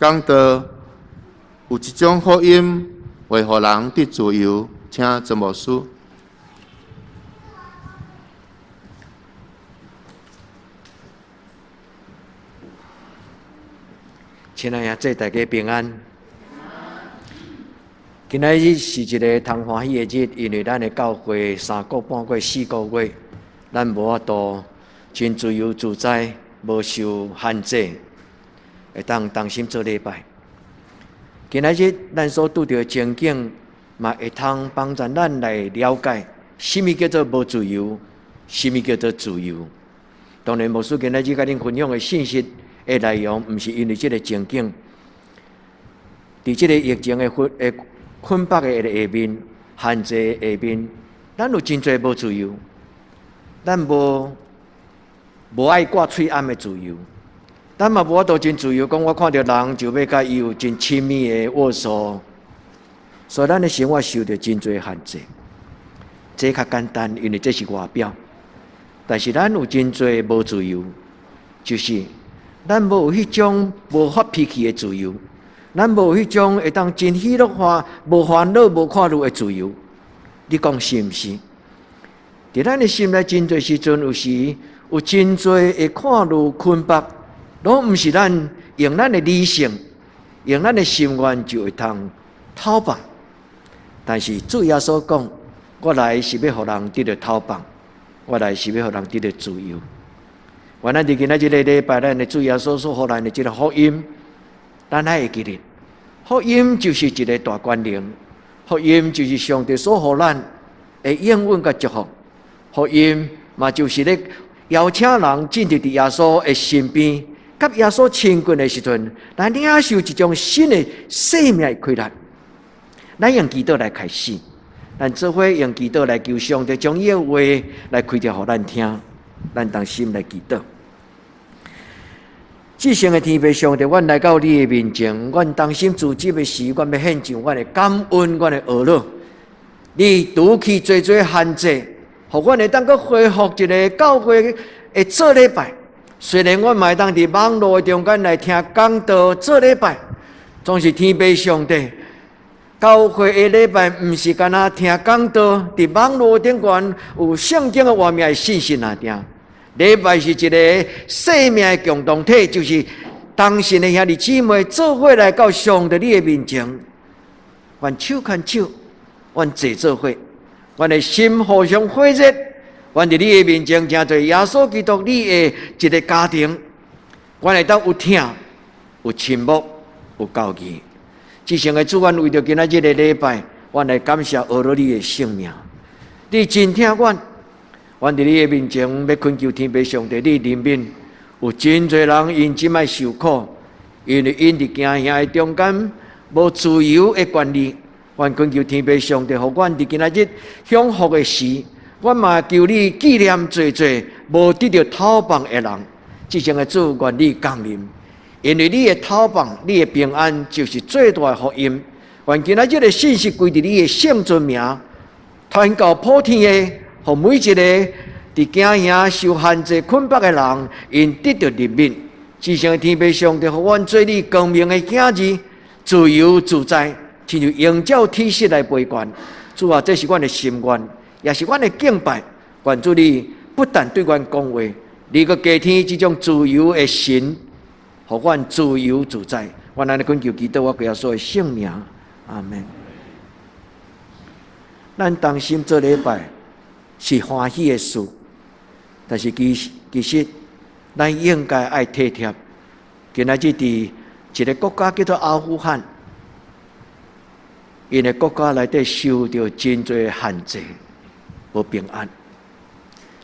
講道有一種福音會予人得自由，請曾牧師。親愛的兄弟，大家平安。今仔日是一个通歡喜的日，因為咱的教會3個半月、4個月，咱無法度真自由自在，無受限制，會當同心做禮拜。今仔日咱所拄著的情景，嘛會通幫助咱來了解，啥物叫做無自由，啥物叫做自由。當然，牧師今仔日佮恁分享的信息的內容，毋是因為這个情景，佇這个疫情的捆綁的下面，限制的下面，咱有真濟無自由，咱無愛掛喙罨的自由，咱嘛無法度真自由，講我看著人就欲佮伊有真親密的握手，所以咱的生活受著真濟限制。這較簡單，因為這是外表，但是咱有真濟無自由，就是咱無有彼種無發脾氣的自由，咱無有彼種會當真喜樂化、無煩惱、無看路的自由。你講是毋是？佇咱的心內真濟時陣，有時有真濟會看路捆綁，攏毋是咱用咱的理性、用咱的心願就會通透放。但是主耶穌講：我來是欲予人得著透放，我來是欲予人得著自由。原來佇今仔這個禮拜，咱的主耶穌所予咱的這个福音，咱愛會記得。福音就是一个大權能，福音就是上帝所予咱的應允佮祝福。福音嘛就是咧邀請人進入佇耶穌的身邊，佮耶穌親近的時陣，來領受一種新的生命的氣力。咱用祈禱來開始，咱做伙用祈禱來求上帝將伊的話來開著予咱聽。咱同心來祈禱。至聖的天父上帝，阮來到你的面前，阮同心聚集的時，阮欲獻上阮的感恩，阮的哀樂。你除去濟濟限制，予阮會當閣恢復一个教會的做禮拜。雖然阮嘛會當佇網路的中間來聽講道做禮拜，總是天父上帝。教會的禮拜毋是干焦聽講道，佇網路頂懸有聖經的畫面的信息爾爾。禮拜是一个生命的共同體，就是同信的兄弟姊妹做伙來到上帝你的面前，阮手牽手，阮坐做伙，阮的心互相火熱，阮佇你的面前成做耶穌基督你的一个家庭，阮會當有疼、有親睦、有交誼。至聖的主，阮為著今仔這个禮拜，阮來感謝阿羅你的聖名。你真疼阮，阮佇你的面前欲懇求天父上帝，你憐憫有真濟人𪜶這擺受苦，因為𪜶佇驚嚇的中間無自由的權利。阮懇求天父上帝，予阮佇今仔日享福的時，阮嘛求你紀念濟濟無得著透放的人。至聖的主，願你降臨。因為你的透放，你的平安，就是最大的福音。願今仔這个信息歸佇你的聖尊名，傳到普天的，予每一个佇驚嚇受限制捆綁的人，𪜶得著憐憫。至聖的天父上帝，予阮做你光明的囝兒，自由自在，親像鷹鳥體質來飛懸。主啊，這是阮的心願，也是阮的敬拜。願主你不但對阮講話，你閣加添這種自由的神。予阮自由自在，阮按呢懇求祈禱，我耶穌的聖名，阿們。咱同心做禮拜是歡喜的事，但是其實咱應該愛體貼。今仔日佇一个國家叫做阿富汗，𪜶的國家內底受著真濟限制，無平安。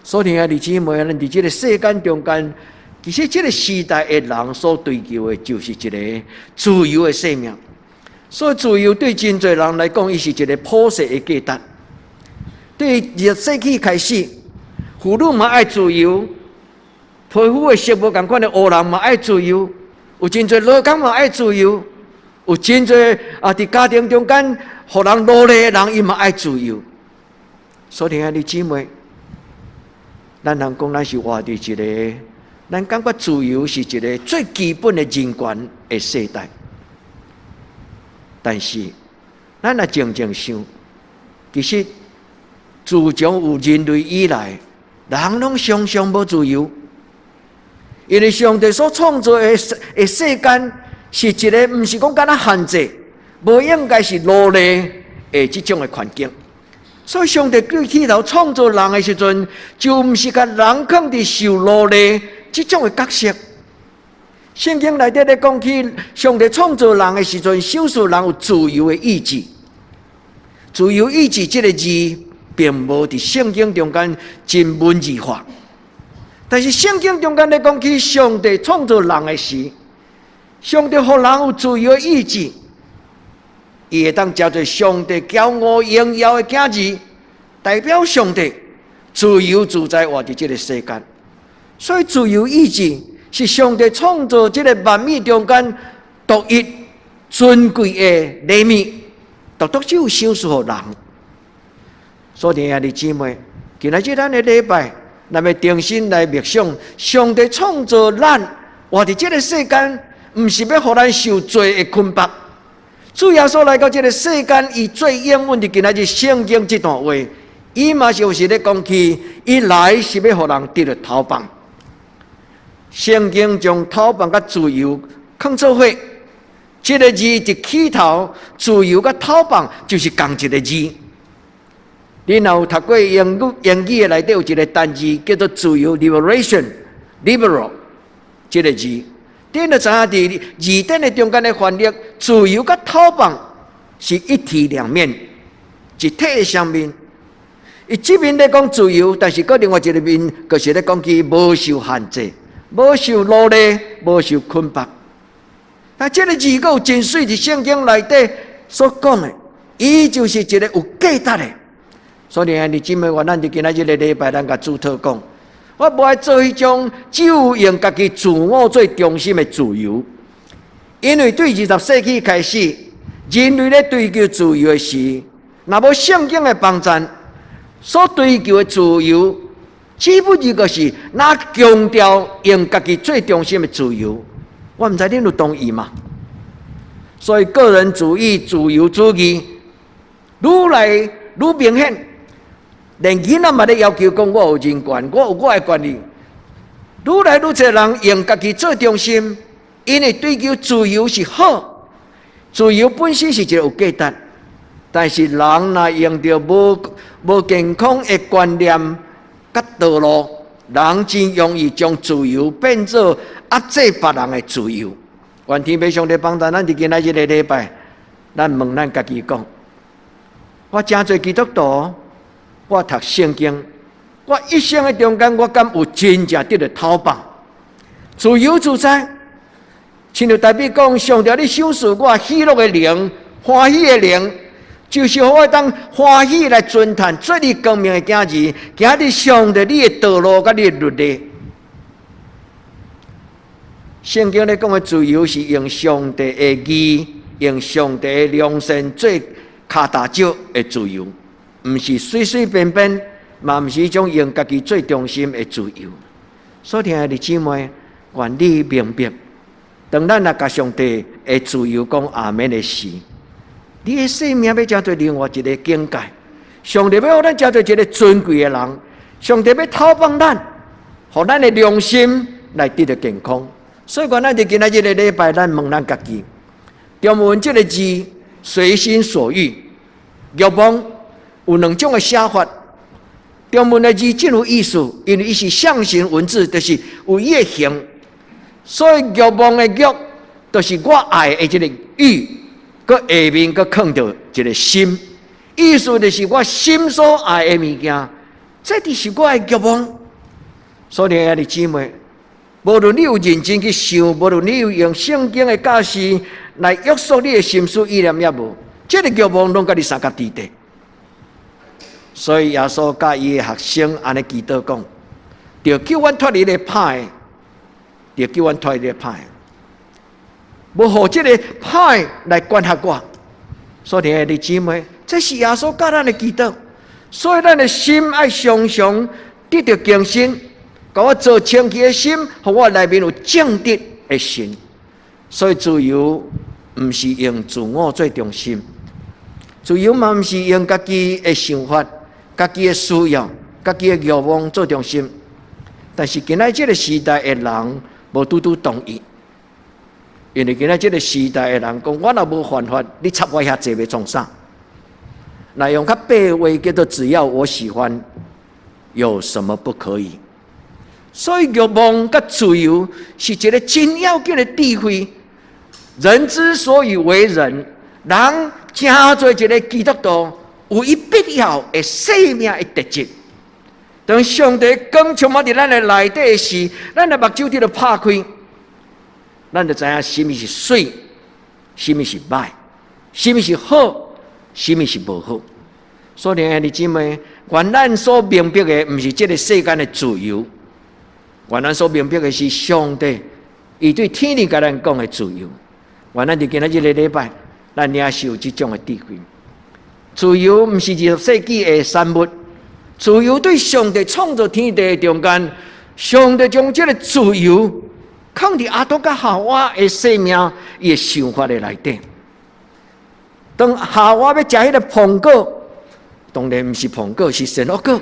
所以兄弟姊妹，咱佇這个世間中間。其實這个時代的人所追求的，就是一个自由的生命。所以自由對真濟人來講，伊是一个普世的價值。對20世紀開始，婦女嘛愛自由，皮膚的色無仝款的黑人嘛愛自由，有真濟勞工嘛愛自由，有真濟啊佇家庭中間予人奴隸的人，伊嘛愛自由。所以兄弟姊妹，咱人講咱是活佇一个。咱感覺自由是一个最基本的人權的世代。但是，咱若靜靜想，其實自從有人類以來，人攏常常無自由，因為上帝所創造的世間是一个毋是講敢若限制，無應該是奴隸的這種的環境。所以上帝對起頭創造人的時陣，就毋是共人囥佇受奴隸這種的角色。聖經內底咧講起，上帝創造人的時陣，賞賜人有自由的意志。自由意志這个字，並無佇聖經中間真文字化。但是聖經中間咧講起，上帝創造人的時，上帝予人有自由的意志，伊會當成做上帝驕傲榮耀的囝兒，代表上帝自由自在活佇這个世間。所以自由意志是上帝創造這个萬物中間獨一尊貴的禮物，獨獨只有賞賜予人。所以兄弟姊妹，今仔日咱的禮拜，咱欲重新來默想，上帝創造咱活佇這个世間，毋是欲予咱受罪的捆綁。主耶穌來到這个世間，伊最應允佇今仔日聖經這段話，伊嘛就是咧講起，伊來是欲予人得著透放。聖經將透放佮自由囥做伙，這个字一起頭，自由佮透放就是仝一个字。你若有讀過英語，英語的內底有一个單字叫做自由（liberation），liberal 這个字。你就知影佇字典的中間的翻譯，自由佮透放是一體兩面，一體的雙面。伊這面咧講自由，但是閣另外一个面，就是咧講起無受限制、無受奴隸、無受捆綁。但這个字閣有真媠，佇聖經內底所講的，伊就是一个有價值的。所以兄弟姊妹，願咱佇今仔日个禮拜，咱共主禱告。我無愛做彼種只有用家己自我做中心的自由，因為對20世紀開始，人類咧追求自由的時，若無聖經的幫贊，所追求的自由，只不過就是若強調用家己做中心的自由。我毋知恁有同意嗎？所以個人主義、自由主義愈來愈明顯。連囡仔嘛咧要求講，我有人權，我有我的權利。愈來愈濟人用家己做中心，因為追求自由是好，自由本身是一个有價值，但是人若用著無健康的觀念佮道路，人真容易將自由變做壓制別人的自由。願天父上帝幫助咱，佇今仔日个禮拜，咱問咱家己講：我誠濟基督徒，我讀聖經，我一生的中間，我敢有真正得著透放、自由自在？親像大衛講，上帝你賞賜我喜樂的靈、歡喜的靈，就是予我當歡喜來尊嘆，做你光明的囝兒，行佇上帝你的道路佮你的律例。聖經咧講的自由是用上帝的義、用上帝的良善做跤踏石的自由。毋是隨隨便便，嘛毋是彼種用家己做中心的自由。所以，兄弟姊妹，願你明白，當咱若共上帝的自由講阿們的時，你的生命欲成做另外一个境界。上帝欲予咱成做一个尊貴的人，上帝欲透放咱，予咱的良心來得著健康。所以講，咱佇今仔日个禮拜，咱問咱家己，中文這个字“隨心所欲”，欲望。有兩種的寫法，中文的字真有意思，因為伊是象形文字，就是有伊的形，所以欲望的欲，就是我愛的這个欲，閣下面閣囥著一个心，意思就是我心所愛的物件，這就是我的欲望。所以兄弟姊妹，無論你有認真去想，無論你有用聖經的教示來約束你的心思意念也無，這个欲望攏佮你相佮佇底。所以耶穌佮伊的學生按呢祈禱講：著救阮脫離彼个歹的，著救阮脫離彼个歹的，無予這个歹來管轄我。所以兄弟姊妹，這是耶穌教咱的祈禱。所以咱的心愛常常得著更新，共我做清氣的心，予我內面有正直的心。所以自由毋是用自我做中心，自由嘛毋是用家己的想法、家己的需要、家己的欲望做中心。但是今仔這个時代的人無拄拄同意，因為今仔這个時代的人講，我若無犯法，你插我遐濟欲創啥？那用較白話叫做只要我喜歡，有什麼不可以？所以欲望佮自由是一个真要緊的智慧。人之所以為人，人成做一个基督徒，有伊必要的生命的特質。當上帝光充滿佇咱的內底時，咱的目睭得著拍開，咱就知影啥物是媠，啥物是歹，啥物是好，啥物是無好。所以，兄弟姊妹，願咱所明白的，毋是這个世間的自由，願咱所明白的是上帝伊對天裡共咱講的自由。願咱佇今仔這个禮拜，咱領受這種的智慧。自由毋是20世紀的產物，自由對上帝創造天地的中間，上帝將這个自由囥佇亞當佮夏娃的生命伊的想法的內底。當夏娃欲食彼个蘋果，當然毋是蘋果，是善惡果。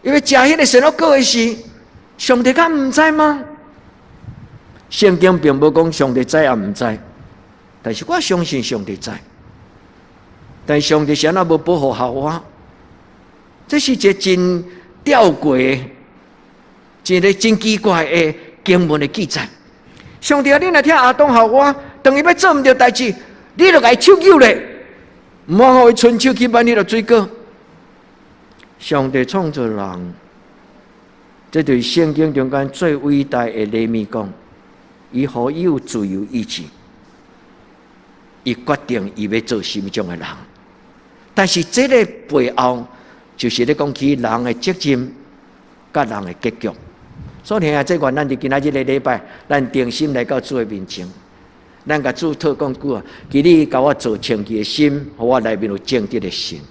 伊欲食彼个善惡果的時，上帝敢毋知嗎？聖經並無講上帝知抑毋知，但是我相信上帝知。但上帝是按怎無保護夏娃？這是一個真吊詭、一个真奇怪的經文的記載。上帝啊，你若疼亞當夏娃，當伊欲做毋著代誌，你就共伊手揪咧，毋通予伊伸手去挽彼个水果。上帝創造人，這就是聖經中間最偉大的禮物，講伊予伊有自由意志，伊決定伊欲做啥物種的人。但是這个背後，就是咧講起人的責任，佮人的結局。所以兄弟，這願咱佇今仔這个禮拜，咱定心來到主的面前，咱共主禱告講啊，求你共我造清氣的心，予我內面有正直的心，予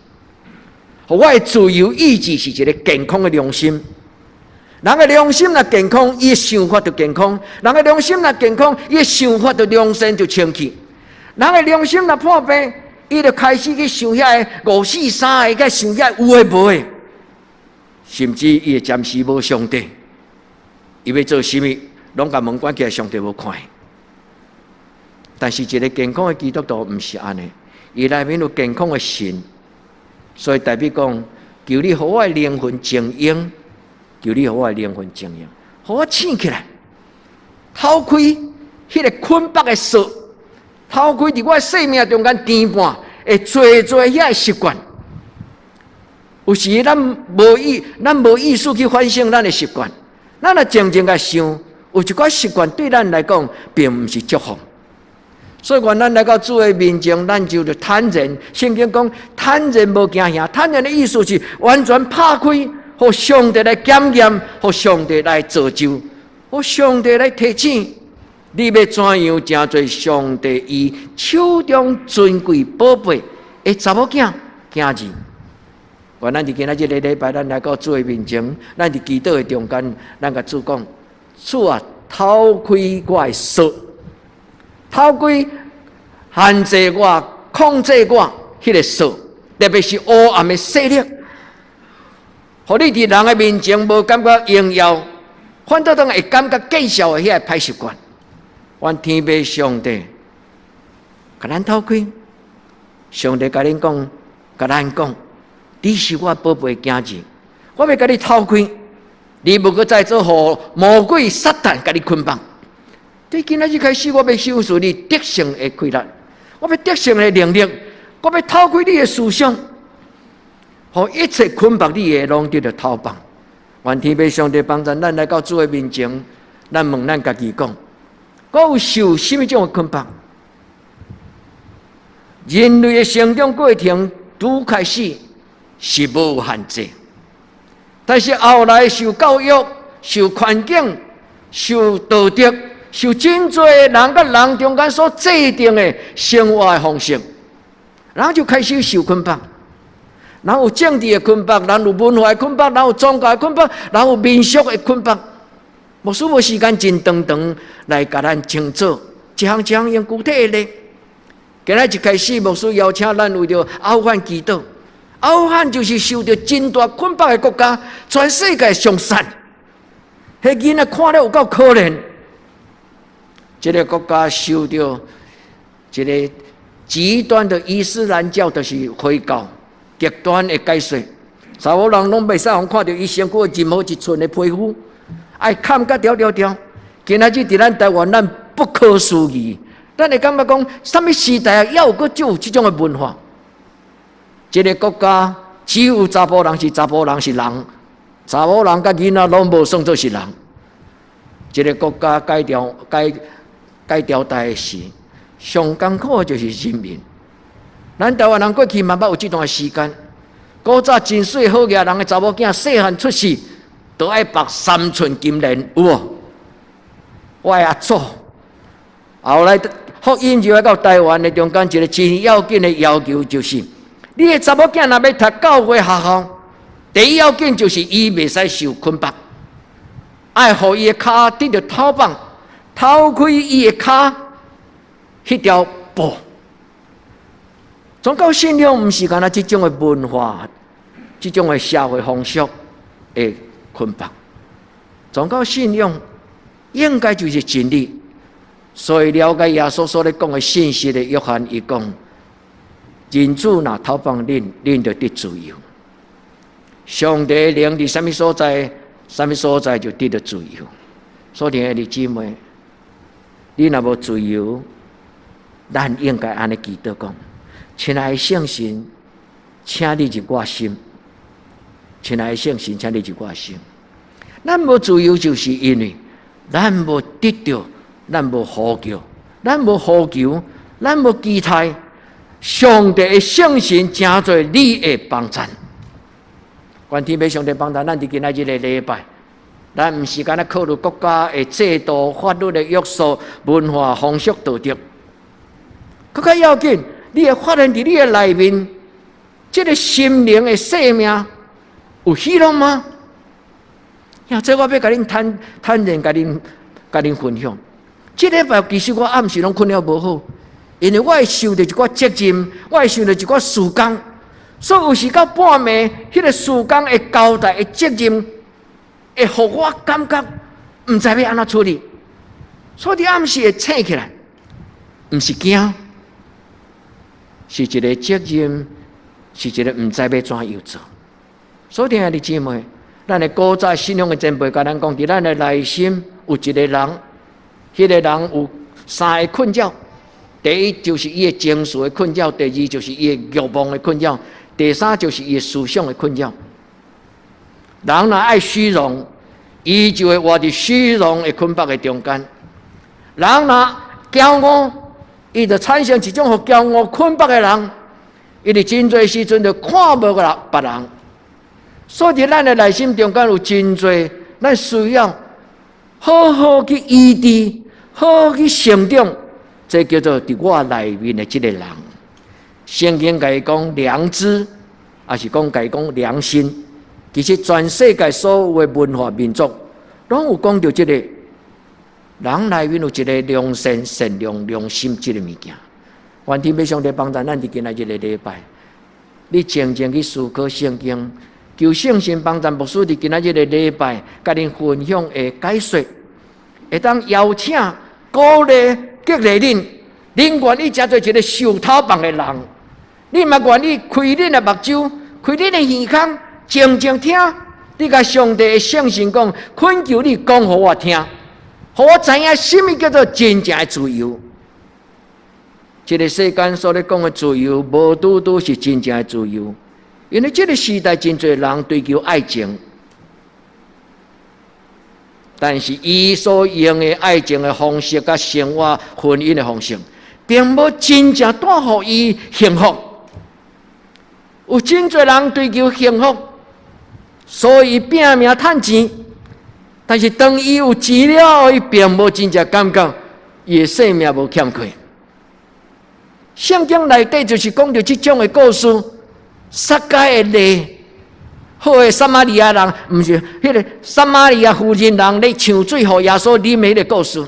我的自由意志是一个健康的良心。人的良心若健康，伊的想法就健康；人的良心若健康，伊的想法就良善就清氣。人的良心若破病，伊就開始去想遐个五四三个，去想遐有的無的，甚至伊會暫時無上帝，伊欲做啥物，攏共門關起來，上帝無看。但是一个健康的基督徒毋是按呢，伊內面有健康的神，所以代表講，求你予我的靈魂靜養，求你予我的靈魂靜養，予我醒起來，透開彼个捆綁的鎖。透開佇我的生命中間牽絆，會濟濟遐个習慣。有時咱無意，咱無意識去反省咱的習慣。咱若靜靜共想，有一寡習慣對咱來講，並毋是祝福。所以，願咱來到主的面前，咱就著坦然。聖經講，坦然無驚嚇。坦然的意思是完全拍開，予上帝來檢驗，予上帝來造就，予上帝來提醒。你欲怎樣成做上帝伊手中尊貴寶貝的查某囝囝兒？願咱佇今仔這个禮拜，咱來到主的面前，咱佇祈禱的中間，咱共主講：主啊，透開我的鎖，透開限制我、控制我彼个鎖，特別是黑暗的勢力，予你佇人的面前無感覺榮耀，反倒當會感覺見笑的彼个歹習慣。願天父上帝，共咱透開。上帝共恁講，共咱講，你是我寶貝囝兒，我欲共你透開，你無閣再做予魔鬼撒旦共你捆綁。對今仔日開始，我欲賞賜你得勝的氣力，我欲得勝的能力，我欲透開你的思想，予一切捆綁你的攏得著透放。願天父上帝幫助咱來到主的面前，咱問咱家己講：我有受啥物種的捆綁？人類的成長過程拄開始是無限制，但是後來受教育、受環境、受道德、受真濟人佮人中間所制定的生活的方式，人就開始受捆綁。人有政治的捆綁，人有文化的捆綁，人有宗教的捆綁，人有民俗的捆綁。牧師無時間真長長來共咱清楚，一項一項用具體的例。今仔一開始，牧師邀請咱為著阿富汗祈禱。阿富汗就是受著真大捆綁的國家，全世界上散。彼囡仔看了有夠可憐。這个國家受著一个極端的伊斯蘭教，就是回教極端的解說。查某人攏袂使予看著伊身軀任何一寸的皮膚，愛崁甲牢牢牢。今仔日佇咱台灣，咱不可思議。咱會感覺講，啥物時代啊，猶有閣有這種的文化？這个國家只有查埔人是查埔人是人，查某人佮囡仔攏無算做是人。這个國家改掉改改朝代的時，上艱苦的就是人民。咱台灣人過去嘛捌有這段時間，古早真細好額人的查某囝細漢出世，都愛縛三寸金蓮，有無？我的阿祖，後來福音入來到台灣的中間，一个真要緊的要求就是，你的查某囝若欲讀教會學校，第一要緊就是伊袂使受捆綁，愛予伊的跤得著透放，透開伊的跤彼條布。宗教信仰毋是干焦這種的文化，這種的社會風俗的捆綁。宗教信仰應該就是真理。所以了解耶穌所咧講的信息的約翰，伊講：人子若透放恁，恁就得自由。上帝靈佇啥物所在，啥物所在就得著自由。所以，兄弟姊妹，你若無自由，咱應該按呢祈禱講：親愛的聖神，請你入我心。親愛的聖神，請你入我心。咱無自由，就是因為咱無得著，咱無呼叫，咱無呼求，咱無期待上帝的聖神成做你的幫贊。願天父上帝幫助咱佇今仔日的禮拜，咱毋是干焦考慮國家的制度、法律的約束、文化風俗道德，閣較要緊，你會發現佇你的內面，這个心靈的生命有喜樂嗎？呀，這我欲共恁坦坦然，共恁分享。這禮拜其實我暗時攏睏了無好，因為我會受著一寡責任，我會受著一寡事工，所以有時到半暝，彼个事工的交代的責任，會予我感覺毋知欲按怎處理，所以佇暗時會醒起來，毋是驚，是一个責任，是一个毋知欲怎樣做。所以，兄弟姊妹，咱的古早信仰的前輩共咱講，佇咱的內心有一个人，彼个人有三个困擾：第一就是伊的情緒的困擾；第二就是伊的慾望的困擾；第三就是伊的思想的困擾。人若愛虛榮，伊就會活佇虛榮的捆綁的中間；人若驕傲，伊就產生一種予驕傲捆綁的人，伊佇真濟時陣就看無人別人。所以，佇咱的內心中間有真濟，咱需要好好去醫治，好好去成長。這叫做佇我內面的這个人。聖經共伊講良知，抑是講共伊講良心。其實全世界所有的文化民族，攏有講著這个人內面有一个良善、善良、良心這个物件。願天父上帝幫助咱佇今仔日个禮拜，你靜靜去思考聖經，求聖神幫助牧師佇今仔日个禮拜，共恁分享的解說，會當邀請、鼓勵、激勵恁，恁願意成做一个受透放的人，你嘛願意開恁的目睭，開恁的耳孔，靜靜聽，你共上帝的聖神講，懇求你講予我聽，予我知影啥物叫做真正的自由。這个世間所咧講的自由，無拄拄是真正的自由，因為這个時代真濟人追求愛情，但是伊所用的愛情的方式、佮生活、婚姻的方式，並無真正帶予伊幸福。有真濟人追求幸福，所以拼命趁錢，但是當伊有錢了後，伊並無真正感覺伊的生命無欠缺。聖經內底就是講著這種的故事，撒該的例，好的撒瑪利亞人，毋是彼个撒瑪利亞婦人人咧搶水予耶穌啉的彼个故事。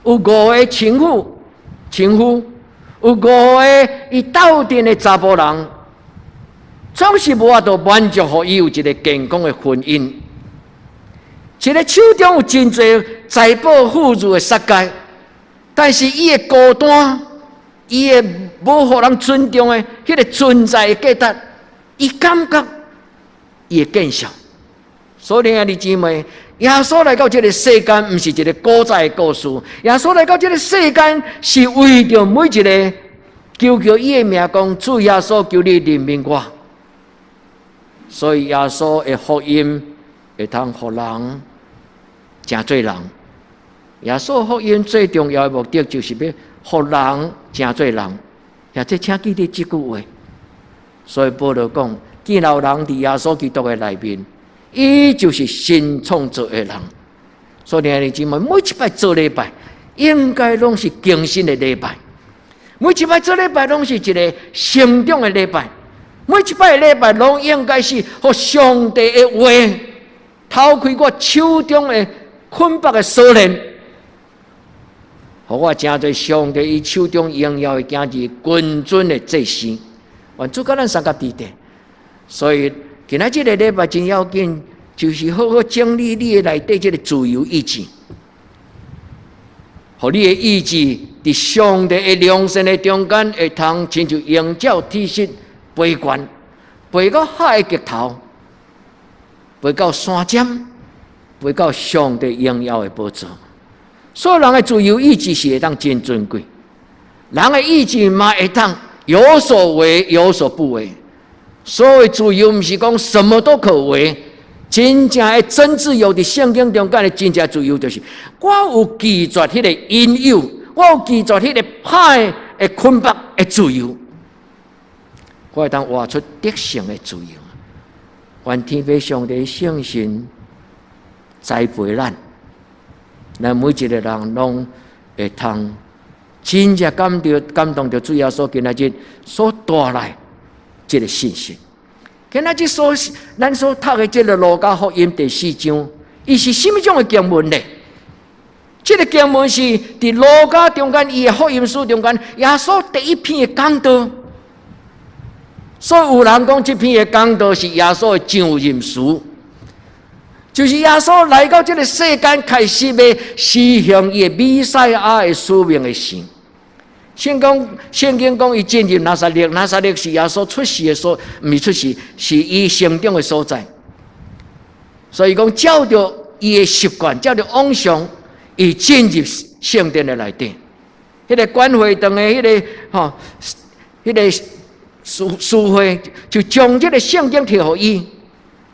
有五个情婦，情夫，有五个伊鬥陣的查埔人，總是無法度滿足予伊有一个健康的婚姻。一个手中有真濟財寶富裕的撒該，但是伊的孤單，伊的無予人尊重的彼个存在的價值，伊感覺伊會見笑。所以兄弟姊妹，耶穌來到這个世間，毋是一个古早的故事。耶穌來到這个世間，是為著每一个求叫伊的名，講主耶穌，求你憐憫我。所以耶穌的福音會通予人成做人。耶穌福音最重要的目的，就是欲予人成做人。也這請記得這句話。所以保羅講，既然有人佇耶穌基督的內面，伊就是新創造的人。所以兄弟姊妹，每一擺做禮拜，應該攏是更新的禮拜。每一擺做禮拜，攏是一个成長的禮拜。每一擺禮拜，攏應該是予上帝的話，掏開我手中的捆綁的鎖鏈，予我成做上帝伊手中榮耀的囝兒，君尊的祭司。願主佮咱相佮佇咧。所以今仔這个禮拜真要緊，就是好好整理你的內底這个自由意志，予你的意志佇上帝的良善的中間，會通親像鷹鳥鐵爍飛懸，飛到海的極頭，飛到山尖，飛到上帝榮耀的寶座。所以人的自由意志是會當真尊貴，人的意志嘛會當有所為，有所不為。所謂自由，毋是講什麼都可為。真正的真自由，佇聖經中間的真正自由，就是我有拒絕彼个引誘，我有拒絕彼个歹的捆綁的自由，我會當活出得勝的自由。願天父上帝聖神栽培咱，咱每一个人攏會通真正感著感動著主耶穌今仔日所帶來這个信息。今仔日所咱所讀的這个路加福音第四章，伊是啥物種的經文呢？這个經文是佇路加中間，伊的福音書中間，耶穌第一篇的講道。所以有人講這篇的講道是耶穌的上任詞，就是耶穌來到這个世間開始欲施行伊的彌賽亞的使命的時。聖經聖經講，伊進入拿撒勒，拿撒勒是耶穌出世的所，毋是出世，是伊成長的所在。所以講，照著伊的習慣，照著往常，伊進入聖殿的內底，彼个管會堂的彼个吼，彼个司司會就將這个聖經提予伊，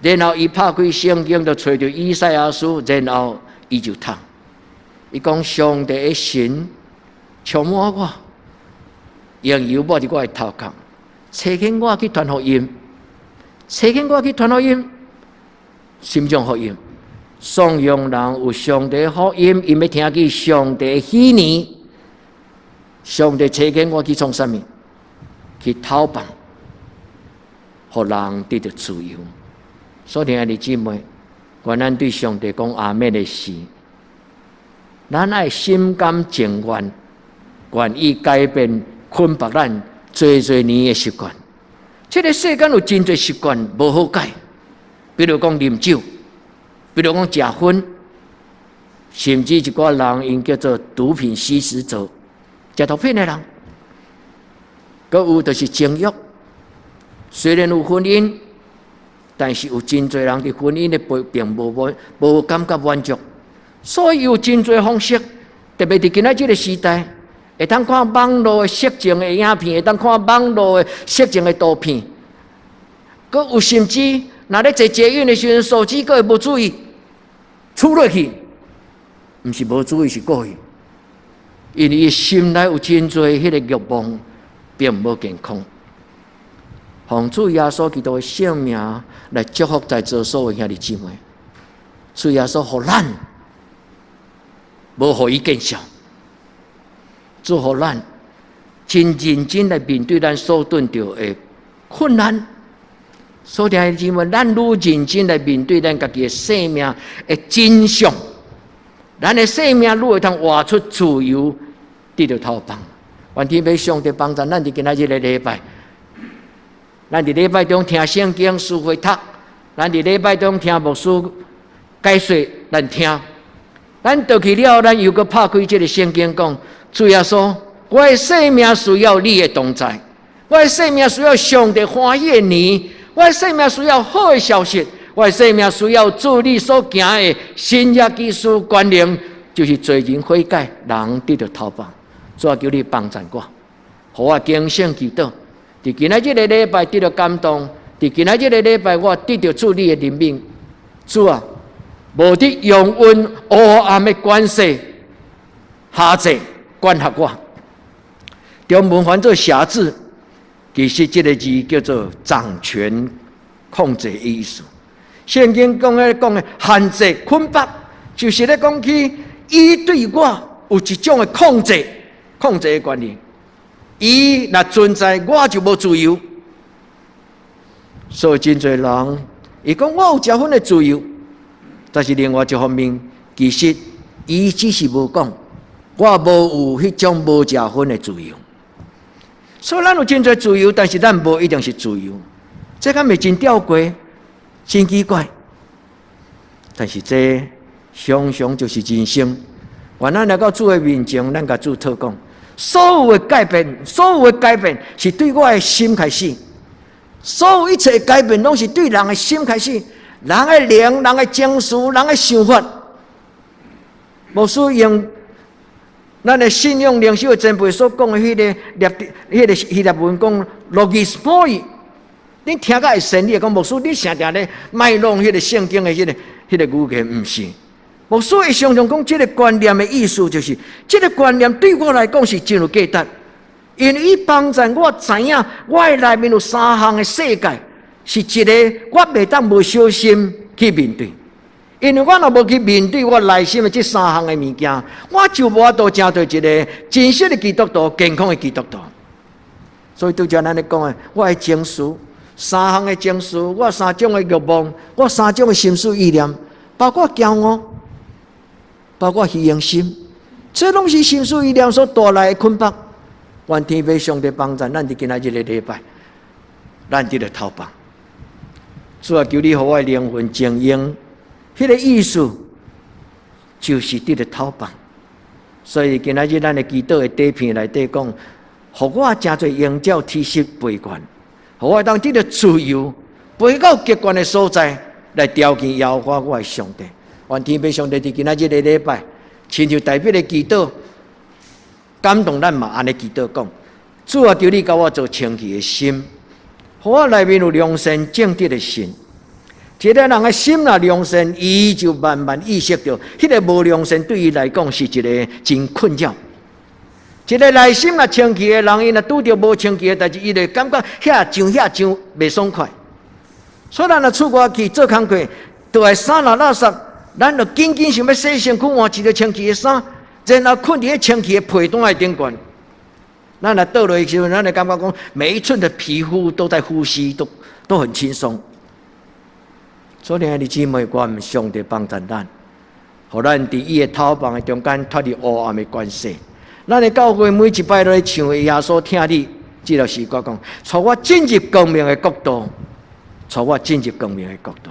然後伊拍開聖經，就揣著以賽亞書，然後伊就讀。伊講上帝的神充滿我。用油抹佇我的頭殼，差遣我去傳福音，差遣我去傳福音，啥物種福音，頌揚人有上帝福音，𪜶欲聽見上帝喜年，上帝差遣我去創啥物？去討放，予人得著自由。所以兄弟姊妹，願咱對上帝講阿們的時，咱愛心甘情願，願意改變捆綁咱濟濟年的習慣。這个世間有真濟習慣無好改，比如講啉酒，比如講食薰，甚至一寡人𪜶叫做毒品吸食者，食毒品的人，閣有就是情慾。雖然有婚姻，但是有真濟人佇婚姻的並無滿無感覺滿足，所以有真濟方式，特別佇今仔這个時代，會當看網路的色情的影片，會當看網路的色情的圖片，閣有甚至若咧坐捷運的時陣，手機閣會無注意，觸落去，毋是無注意，是故意，因為伊心內有真濟彼个慾望，並無健康。奉主耶穌基督的聖名來祝福在座所有兄弟姊妹。主耶穌予咱，無予伊見笑。主予咱真認真來面對咱所拄著的困難。所以兄弟姊妹，咱愈認真來面對咱家己的生命的真相，咱的生命愈會通活出自由，得著討放。願天父上帝幫助咱佇今仔日的禮拜，咱佇禮拜中聽聖經書會讀，咱佇禮拜中聽牧師解說，咱聽。咱倒去了，咱又閣拍開這个聖經講，主耶穌，我的生命需要你的同在，我的生命需要上帝歡喜的年，我的生命需要好的消息，我的生命需要主你所行的新約技術權能，就是罪人悔改，人得著頭放。主啊，求你幫贊我，予我警醒祈禱。佇今仔這个禮拜得著感動，佇今仔這个禮拜我得著主你的憐憫。主啊，無得容忍黑暗的權勢轄制管轄我。中文翻做轄制，其實這个字叫做掌權控制的意思。聖經講的講的限制捆綁，就是咧講起伊對我有一種的控制、控制的權利。伊若存在，我就無自由。所以真濟人，伊講我有誠分的自由，但是另外一方面，其實伊只是無講，我無有彼種無誠分的自由。所以咱有真濟自由，但是咱無一定是自由。這敢會真吊詭、真奇怪？但是這常常就是人生。願咱來到主的面前，咱共主禱講。所有的改變，所有的改變是對我的心開始。所有一切改變，攏是對人的心開始。人的靈、人的情緒、人的想法。牧師用咱的信仰靈修的前輩所講的彼个列、彼个希臘文講 logismoi，你聽甲會順，你會講牧師，你成定咧賣弄彼个聖經的彼个語言，毋是。牧師會常常講，這个觀念的意思就是，這个觀念對我來講是真有價值，因為伊幫助我知影，我的內面有三項的世界，是一个我袂當無小心去面對。因為我若無去面對我內心的這三項的物件，我就無法度成做一个真實的基督徒、健康的基督徒。所以拄才咱咧講的，我的情緒，三項的情緒，我三種的欲望，我三種的心思意念，包括驕傲，包括虛榮心，這攏是心思意念所帶來的捆綁。願天父上帝幫助咱佇今仔日个禮拜，咱得著頭放。主啊，求你予我的靈魂靜用，彼个意思就是得著頭放。所以今仔日咱的祈禱的底片內底講，予我成做榮照體恤悲願，予我當得著自由，飛到極懸的所在來朝見耶和華我的上帝。願天父上帝佇今仔日个禮拜，親像大衛的祈禱，感動咱嘛按呢祈禱講：主啊，求你共我做清氣的心，予我內面有良善正直的心。一个人的心若良善，伊就慢慢意識著，彼个無良善對伊來講是一个真困擾。一个內心若清氣的人，伊若拄著無清氣的代誌，伊就感覺遐上遐上袂爽快。所以咱若出外去做工課，就愛衫若垃圾，咱就緊緊想欲洗身軀換一个清氣的衫，然後睏佇彼清氣的被單的頂懸。咱若倒落去時陣，咱會感覺講每一寸的皮膚都在呼吸，都很輕鬆。所以，兄弟姊妹，願上帝幫助咱，予咱佇伊的頭房的中間脫離黑暗的權勢。咱的教會每一擺都咧唱耶穌疼你，這條詩歌講，帶我進入光明的國度，帶我進入光明的國度。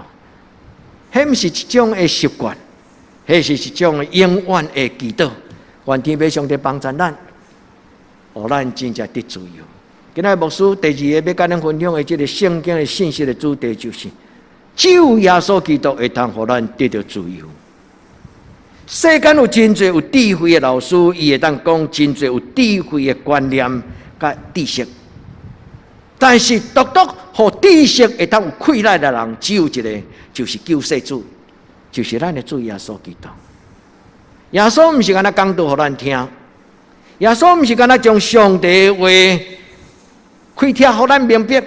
彼毋是一種的習慣，彼是一種永遠的祈禱。願天父上帝幫助咱，予咱真正得自由。今仔牧師第二個欲共咱分享的這个聖經的信息的主題就是：只有耶穌基督會當予咱得著自由。世間有真濟有智慧的老師，伊會當講真濟有智慧的觀念佮知識。但是獨獨予知識會當有氣力的人，只有一个，就是救世主，就是咱的主耶穌基督。耶穌毋是干焦講道予咱聽，耶穌毋是干焦將上帝的話開聽予咱明白。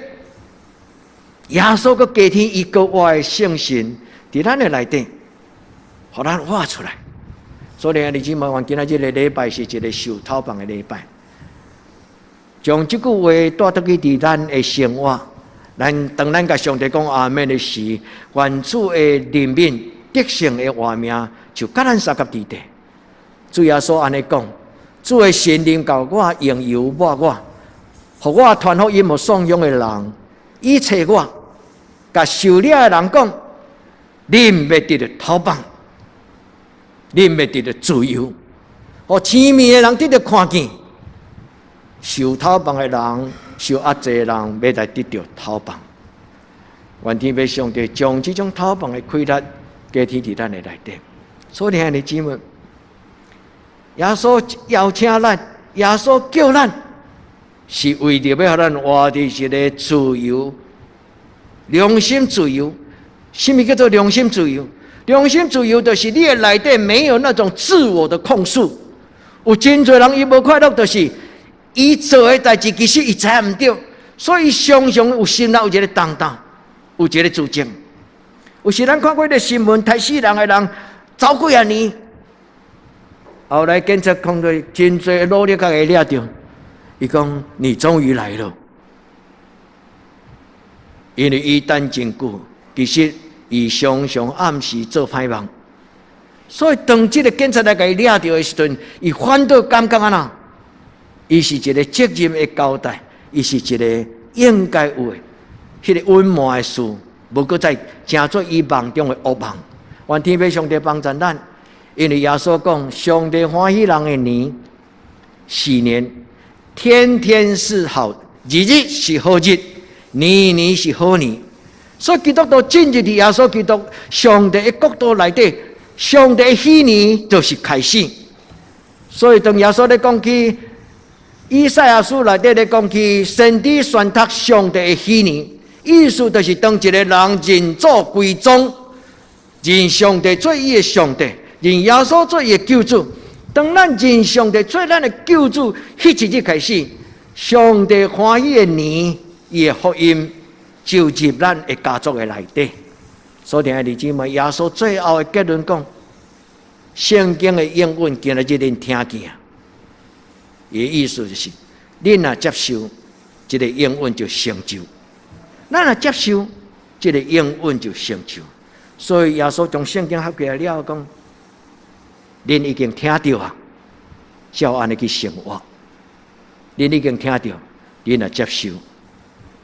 耶穌閣加添伊閣活的聖神，佇咱的內底，予咱活出來。所以，兄弟姊妹，願今仔這个禮拜是一个受頭放的禮拜，將這句話帶倒去佇咱的生活。咱當咱共上帝講阿們的時，願主的憐憫、得勝的活命，就佮咱相佮佇底。主耶穌按呢講：主的聖靈共我用油抹我，予我傳福音予喪養的人，醫治我，共受掠的人講，恁欲得著討放，恁欲得著自由，予癡盲的人得著看見，受討放的人，受壓制的人，欲來得著討放。願天父上帝將這種討放的氣力加添佇咱的內底。所以，兄弟姊妹，耶穌邀請咱，耶穌叫咱，是為著欲予咱活佇一个自由、良心自由。啥物叫做良心自由？良心自由就是你的內底沒有那種自我的控訴。有真濟人伊無快樂，就是伊做的代誌其實伊知影毋對，所以常常有心內有一个重擔，有一个自責。有時咱看過个新聞，刣死人的人走幾仔年，後來警察看著真濟努力共伊掠著，伊講你終於來了，因為伊等真久，其實伊常常暗時做歹夢，所以當這个警察來共伊掠著的時陣，伊反倒感覺按怎？伊是一个責任的交代，伊是一个應該有的，彼个隱瞞的事，無閣再成做伊夢中的惡夢。願天父上帝幫助咱，因為耶穌講，上帝歡喜人的年，喜年，天天是好，日日是好日，年年是好年。所以基督徒進入佇耶穌基督上帝的國度內底，上帝的喜年就是開始。所以當耶穌咧講起以賽亞書內底咧講起先知宣讀上帝的喜年，意思就是當一个人認祖歸宗，認上帝做伊的上帝，認耶穌做伊的救主。當咱認上帝做咱的救主，彼一日開始，上帝歡喜的年，伊的福音就入咱的家族的內底。所以，兄弟姊妹，耶穌最後的結論講，聖經的應允今仔日恁聽見，伊的意思就是，恁若接受這个應允就成就；咱若接受這个應允就成就。所以耶穌將聖經合起來了後講，恁已經聽著啊，照按呢去生活。恁已經聽著，恁若接受，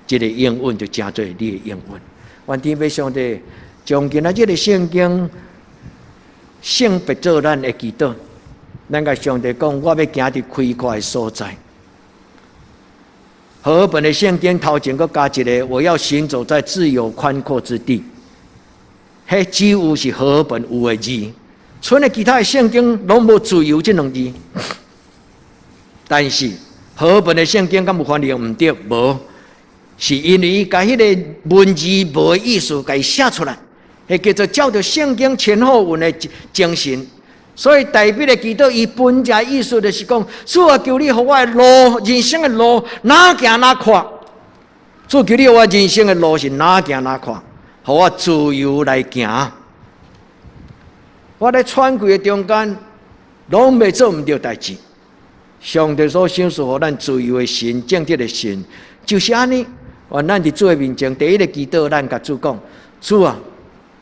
這个應允就成做你的應允。願天父上帝將今仔這个聖經聖別做咱的祈禱。咱共上帝講，我欲行佇開闊的所在。和合本的聖經頭前閣加一个，我要行走在自由寬闊之地。彼只有是和合本有的字，賰的其他的聖經攏無自由這兩字。但是和合本的聖經敢有翻譯毋對？無，是因為伊共彼个文字無的意思，共伊寫出來，彼叫做照著聖經前後文的精神。所以大衛的祈禱，伊本來意思就是講：主啊，求你予我的路，人生的路，若行若闊。主求你予我人生的路是若行若闊，予我自由來行。我咧喘氣的中間，攏袂做毋對代誌。上帝所賞賜予咱自由的神、正直的神，就是按呢。願咱佇主的面前，第一个祈禱，咱共主講：主啊，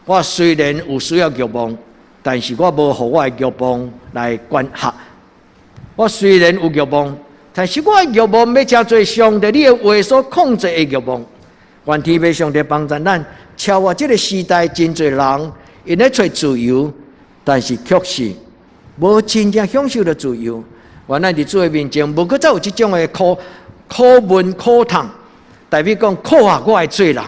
我雖然有需要欲望，但是我無予我的欲望來管轄。我雖然有欲望，但是我的欲望欲成做上帝你的話所控制的欲望。願天父上帝幫助咱，超越這个時代，真濟人𪜶咧揣自由，但是卻是無真正享受著自由。願咱佇主的面前，無閣再有這種的苦苦悶苦痛。大衛講苦啊，我的罪人。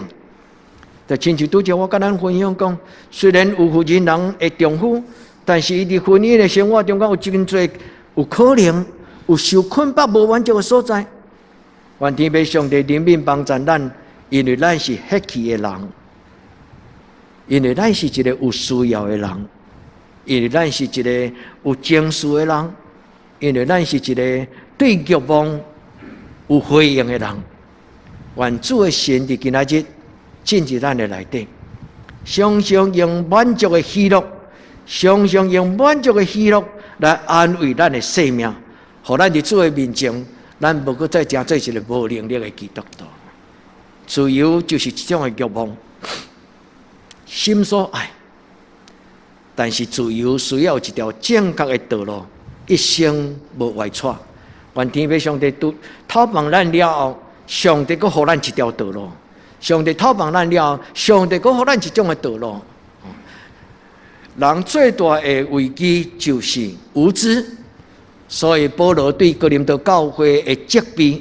就親像拄才我共咱分享講，雖然有婦人人的丈夫，但是伊佇婚姻的生活中間有真濟有可能有受捆綁無滿足的所在。願天父上帝憐憫幫助咱，因為咱是血氣的人，因為咱是一个有需要的人，因為咱是一个有情緒的人，因為咱是一个對欲望有回應的人。願主的神佇今仔日進入咱的內底，常常用滿足的喜樂，常常用滿足的喜樂來安慰咱的生命，予咱佇主的面前，咱無閣再成做一个無能力的基督徒。自由就是一種的欲望，心所愛，但是自由需要一條正確的道路，一生無歪跩。願天父上帝都透放咱了後，上帝閣予咱一條道路。上帝透放咱了後，上帝閣予咱一種的道路。人最大的危機就是無知，所以保羅對哥林多教會的責備，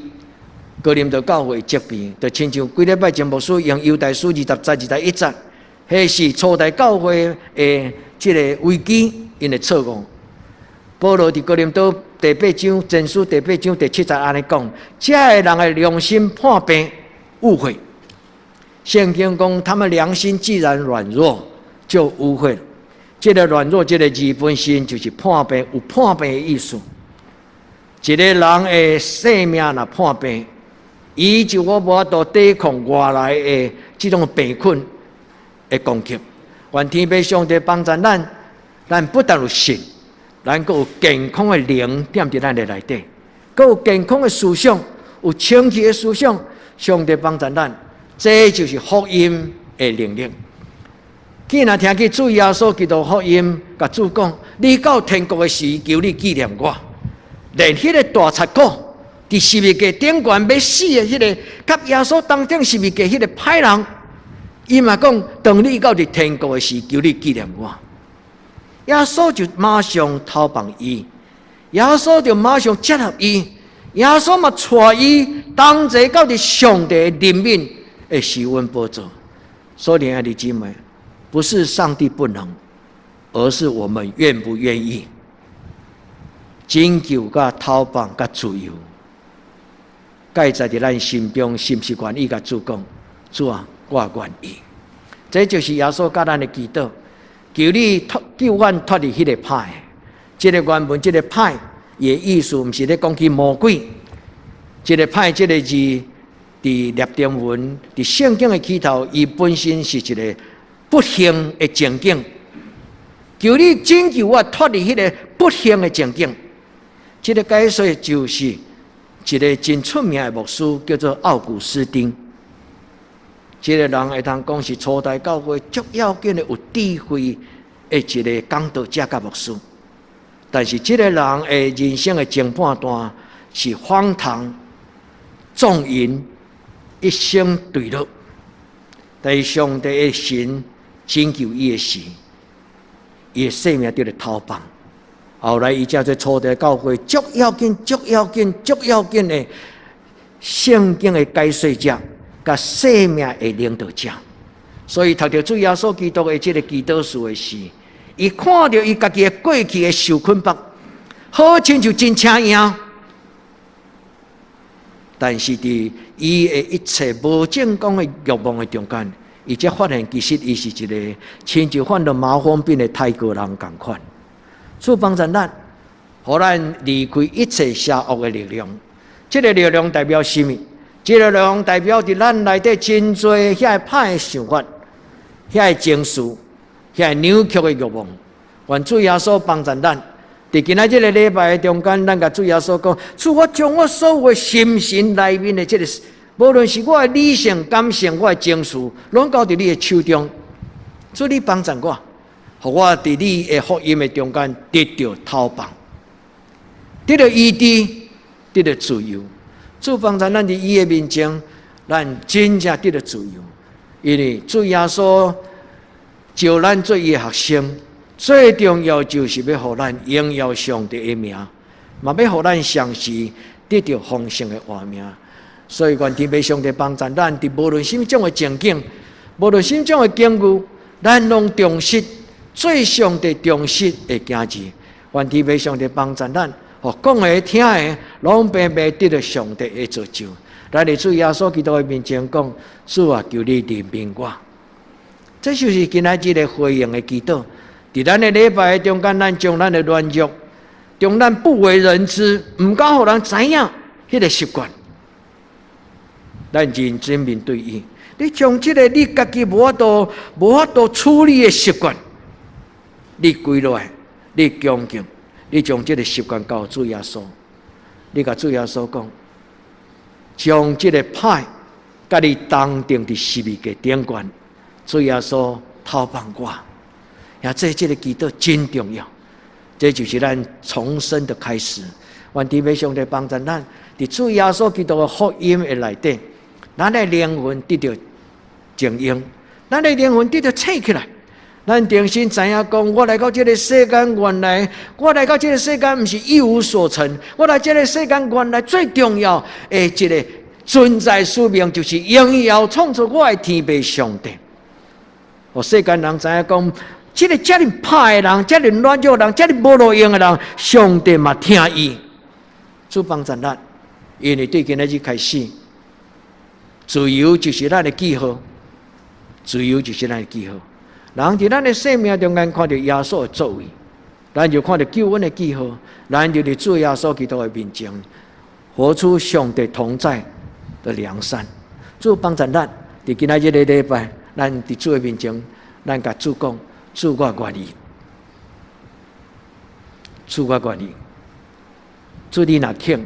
哥林多教會責備，就親像幾禮拜前牧師用猶大書20節21節，彼是初代教會的這个危機，𪜶的錯誤。保羅佇哥林多第八章前書第八章第七節按呢講，這个人的良心破病污穢。聖經講，他們良心既然軟弱，就污穢了。這个軟弱，這个字本身就是破病，有破病的意思。一个人的生命若破病，伊就無法度抵抗外來的這種病菌的攻擊。願天父上帝幫助咱，咱不但有信，咱閣有健康的靈踮佇咱的內底，閣有健康的思想，有清晰的思想。上帝幫助咱，這就是福音的能力。既然聽見主耶穌基督福音，共主講：你到天國的時，求你紀念我。連彼个大賊股佇十字架頂懸欲死的彼个，佮耶穌同釘十字架彼个歹人，伊嘛講：當你到佇天國的時，求你紀念我。耶穌就馬上透放伊，耶穌就馬上接納伊，耶穌嘛帶伊同齊到佇上帝憐憫的施恩寶座。所以，兄弟姊妹，不是上帝不能，而是我們願不願意拯救、佮透放、佮自由。蓋在佇咱心中，是毋是願意共主講？主啊，我願意。這就是耶穌佮咱的祈禱，求你脫救阮脫離彼个歹。這个原文，這个歹的意思，毋是咧講起魔鬼。這个歹這个字，佇拉丁文、佇聖經的起頭，伊本身是一个不幸的情景，求你拯救我脫離彼个不幸的情景。這个解說就是一个真出名的牧師，叫做奧古斯丁。這个人會當講是初代教會足要緊的有智慧的一个講道者佮牧師。但是這个人的人生的前半段是荒唐、縱淫，一生墜落。但是上帝的神拯救伊的時，伊的生命得著透放。後來伊才做初代教會足要緊、足要緊、足要緊的聖經的解說者，佮生命的領導者。所以讀著主耶穌基督的這个祈禱書的時，伊看著伊家己的過去的受捆綁，好親像真車贏。但是佇伊的一切無正當的慾望的中間，伊才發現其實伊是一个親像患著麻風病的泰國人仝款。主幫助咱，予咱離開一切邪惡的力量。這个力量代表啥物？這个力量代表佇咱內底真濟遐个歹的想法、遐个情緒、遐個扭曲的慾望。願主耶穌幫助咱。佇今仔這个禮拜的中間，咱共主耶穌講：主，我將我所有的心神內面的這个，無論是我的理性、感性、我的情緒，攏交佇你的手中。主，你幫助我，予我佇你的福音的中間得著透放，得著醫治，得著自由。主幫助咱佇伊的面前，咱真正得著自由。因為主耶穌召咱做伊的學生，最重要就是欲予咱榮耀上帝的名，嘛欲予咱相時得著豐盛的活命。所以願天父上帝幫助咱，佇無論啥物種的情景，無論啥物種的境遇，咱攏忠實，做上帝忠實的囝兒。願天父上帝幫助咱，予講的聽的，攏平白得著上帝的造就。咱佇主耶穌基督的面前講：主啊，求你憐憫我。這就是今仔日的回應的祈禱。佇咱的禮拜中間，咱將咱的軟弱，將咱不為人知、毋敢予人知影彼个習慣，咱認真面對伊。你將這个你家己無法度處理的習慣，你歸落來，你恭敬，你將這个習慣交主耶穌，你共主耶穌講，將這个歹佮你同釘佇十字架頂懸，主耶穌透放我。也這個祈禱真重要。這就是咱重生的開始。願天父上帝幫助咱，佇主耶穌基督的福音的內底，咱的靈魂得著淨用，咱的靈魂得著醒起來。咱重新知影講，我來到這个世間，原來我來到這个世間毋是一無所成。我來這个世間，原來最重要的一个存在使命，就是榮耀創造我的天父上帝。予世間人知影講，這个遮爾歹的人，遮爾軟弱人，遮爾無路用的人，上帝嘛疼伊。主幫助咱，因為對今仔日開始，自由就是咱的記號，自由就是咱的記號。人佇咱的生命中間看著耶穌的作為，咱就看著救恩的記號，咱就佇主耶穌基督的面前，活出上帝同在的良善。主幫助咱，佇今仔日這個禮拜，咱佇主的面前，咱共主講：主我願意，主我願意，主你若肯，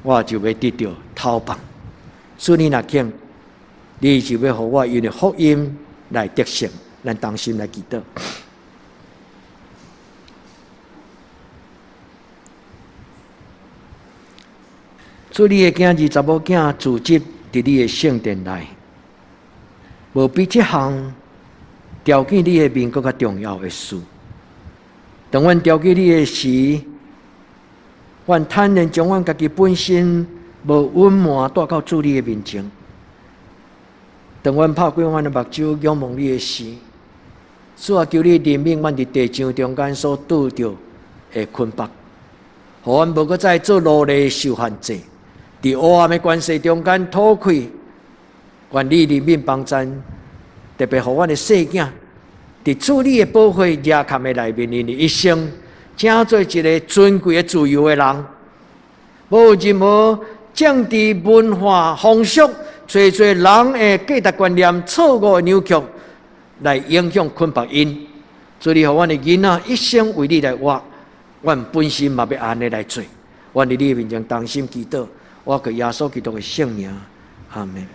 我就欲得著透放；主你若肯，你就欲予我因為福音來得勝。咱同心來祈禱。主你的囝兒查某囝聚集佇你的聖殿內，無比這項朝見你的面閣較重要的事。當阮朝見你的時，阮坦然將阮家己本身無隱瞞帶到主你的面前。當阮拍開阮的目睭仰望你的時，主啊，求你憐憫阮佇地上中間所拄著的捆縛，予阮無閣再做奴隸受限制，佇黑暗的權勢中間討氣。願你憐憫幫贊，特別予阮的細囝，佇主你的寶血額坎的內面，𪜶的一生，成做一个尊貴的自由的人，無任何政治文化風俗，濟濟人的價值觀念錯誤的扭曲，來影響捆綁𪜶。所以，予阮的囡仔一生為你來活，阮本身嘛欲按呢來做。阮佇你面前同心祈禱，我靠耶穌基督的聖名，阿門。